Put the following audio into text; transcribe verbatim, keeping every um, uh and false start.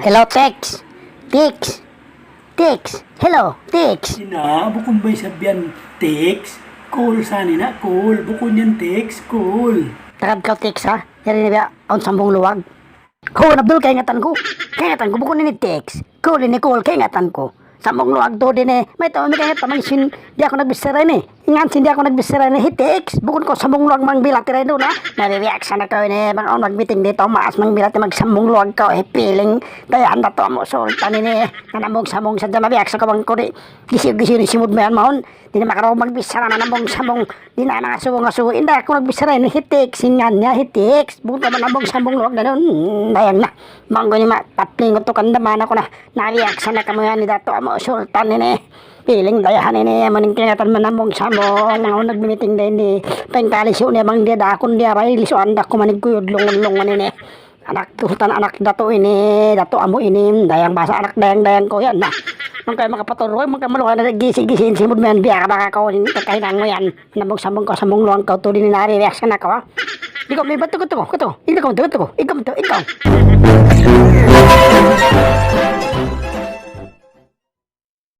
Hello, Tex. Tex. Tex. Hello, Tex. Ina, bukun bay sabihan text? Call sa ini na, call. Bukun yan text, call. Tagad kaw text, ha? Yari na biya' awn sambung luwag. Call, Abdul, kaingatan ku. Kaingatan ku, bukun ini text. Call ini call, kaingatan ku. Sambung luwag tuud ini. Mayta' mu kaingatan, bang sin di' aku nagbichara ini. Ingat, sin di' aku nagbichara ini, hi text. Bukun kaw sambung luwag mangbilat ini duun, ha? Nabibiyak sa na kaw ini, bang awn mag-meeting didtu, maas mangbilat, magsambung luwag kaw, hi piling. Dayahan Datu' Amu' Sultan ini. Nanambung-sambung sadja, mabiyak sa kaw bang ku di'. Gisi-gisi ini simud mayan mawn. Di' na makaraug magbichara, nanambung-sambung. Di' na nangasubu-ngasubu. Inda' aku nagbichara ini, hi text. Ingat niya, hi text. Bukun kaw manambung-sambung luwag na duun. Hmm, dayang na. Bang ku ini ma-, tapling utukan daman aku na. Nabiyak sa na kamu yan, hi Datu' Amu' Sultan ini. Piling dayahan ini, amu in kaingatan manambung-sambung, manga nag-meeting da ini. Pengkali siyu niya bang di' da aku, di' aray, lisuan da aku manig kuyud lungun-lungun ini. Anak sultan, anak datu' ini, Datu' Amu' ini, dayang bahasa anak dayang-dayang ku yan na. Bang kaw makapatuloy, bang kaw maluhay na gisi-gisi in simud mayan, biya' ka baka kaw ini, kakahinang mu yan. Nambung-sambung kaw, sambung luwag kaw tuud ini, nari reaction aku, ha? Ikaw, may bato, bato, bato. Ikaw, bato, bato. Ikaw, bato, ikaw.